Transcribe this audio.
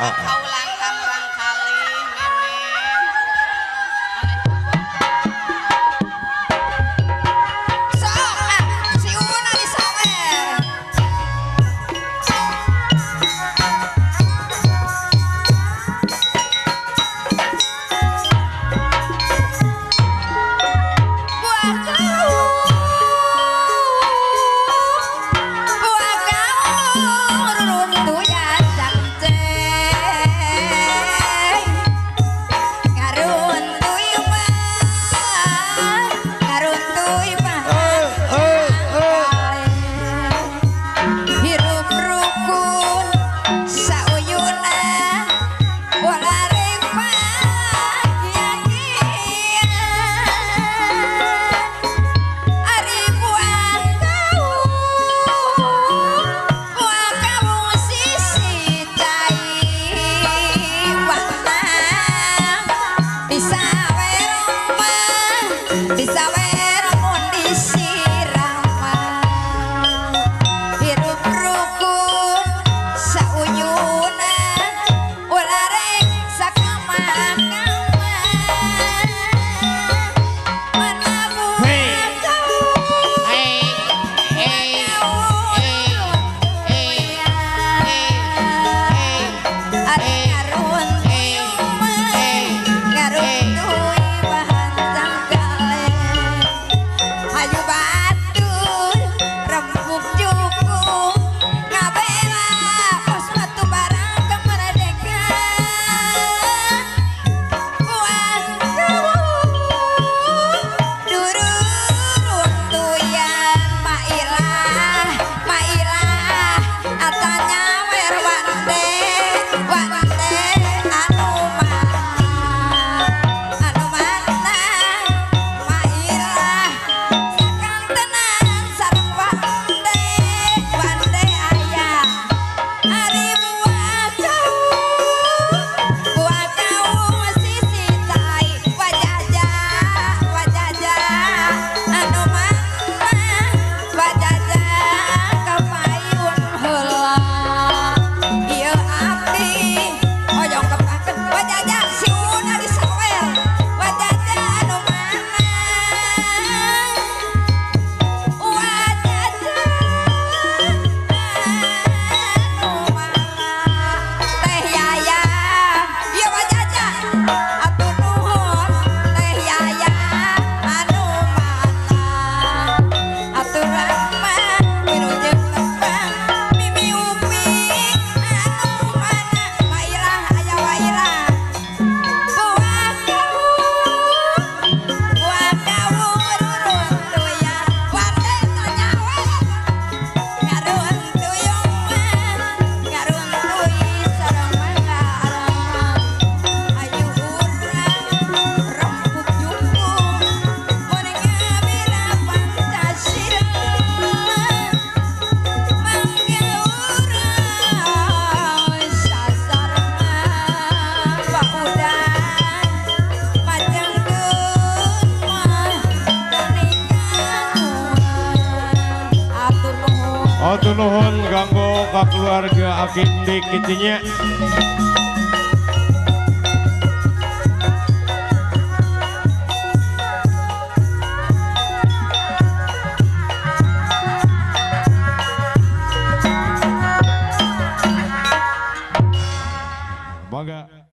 Kaulang kamurang kali mimin. Sok si Una disawer. Buah kau runtuyan cangceng ngaruntui mah ngaruntui mah hirup rukun sauyuna walaring bahagia ari buah kau sisi cai wanang bisa weroma bisa weromon disirama hirup rukun sauyuna ulareng sakama-kama mana buah kau ari ngaruntui ngaruntui bahan cangkale hayu batur rembuk cukup ngabela pos batu barang kemerdekaan buah kau dururuntuyan mailah mailah atanya wer wande wande anu mana anu mana mailah sakantenan sareng wande wande aya ari buah kau sisi tai wajaja wajaja anu mana wajaja kapayun heula ieu abdi hoyong kepakeun wajaja si Una disawer wajaja anu mana wajaja anu mana teh yaya ieu wajaja atur nuhun teh yaya anu mana atur rahman wilujeng tepang mimi upi anu mana wailah aya wailah buah kau ruruntuyan wande tanyawer ngaruntuyung mah ngaruntui sareng mangara ayu urang rempuk jukung mun ngabila Pancasila mangga urang sasarna paudan majengkeun mah teningakuan atur nuhun. Atur nuhun kanggo ka keluarga Akindi kitinya. Bangga.